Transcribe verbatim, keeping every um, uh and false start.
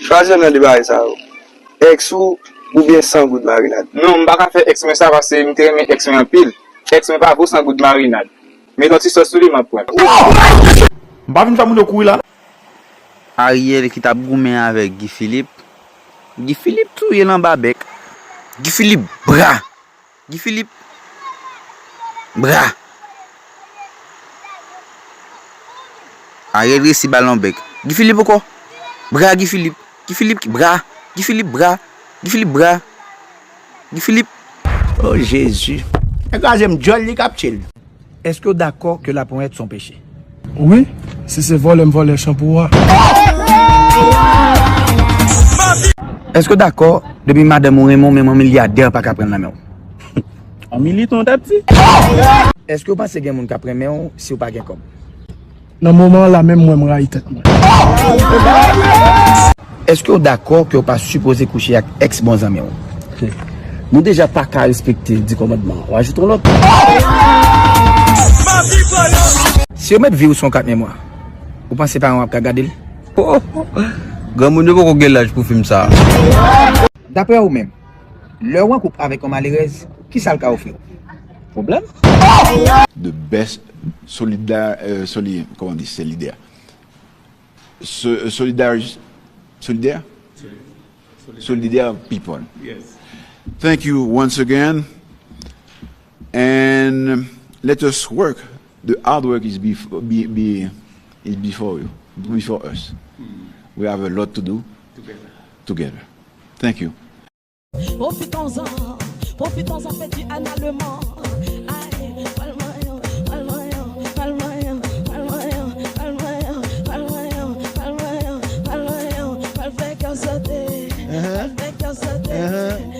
Chwazi youn nan de bagay sa yo. Èks ou, oubyen san goud marinad. Non, m pa ka fè èks mwen sa, paske m te renmen èks mwen anpil. Èks mwen pa vo san goud marinad. Met yon ti sòs sou li, m ap pran. M pa vin fè moun yo kouri la, non. Ariel ki t ap goumen avèk Guy Philippe. Guy Philippe touye l anba bèk. Guy Philippe bra. Guy Philippe bra. Ariel resi ba l yon bèk. Guy Philippe ankò. Bra Guy Philippe. Guy Philippe ki bra. Guy Philippe bra. Guy Philippe bra. Guy Philippe. Oh Jezi. Nèg la se m djòl li k ap tchil. Est-ce que w dakò ke la ponyèt se yon peche? Wi, si se vòlè m vòlè chan pou w a. Èske w dakò, depi madanm ou renmen w, menm yon milyadè pa ka pran nan men w? Yon milyonè w t ap di? Èske w panse gen moun k ap renmen w si w pa gen kòb? Nan moman an la menm mwen m rayi tèt mwen. Èske w dakò ke w pa sipoze kouche ak èks bon zanmi w? Nou deja pa ka respekte di kòmandman an. W ajoute yon lòt. Si yo met vi w sou yon kat memwa, ou panse paran w ap ka gade l? Oh, granmoun yo poko gen laj pou fim sa. Daprè ou menm, lè w an koup avèk yon malerèz, kisa l ka ofri w? Pwoblèm? The best solidar, euh, soli, comment on dit, solidaire. So, solidarity, solidaire? Solidaire people. Yes. Thank you once again. And let us work. The hard work is before, be, be, is before you, before us. We have a lot to do together. Together. Thank you. Pwofitonzan, pwofitonzan, fè di Anna leman. Ay, pral manyen, pral manyen, pral manyen, pral manyen, pral manyen, pral manyen, pral manyen, pral manyen, pral fè kè w sote, pral fè kè w sote.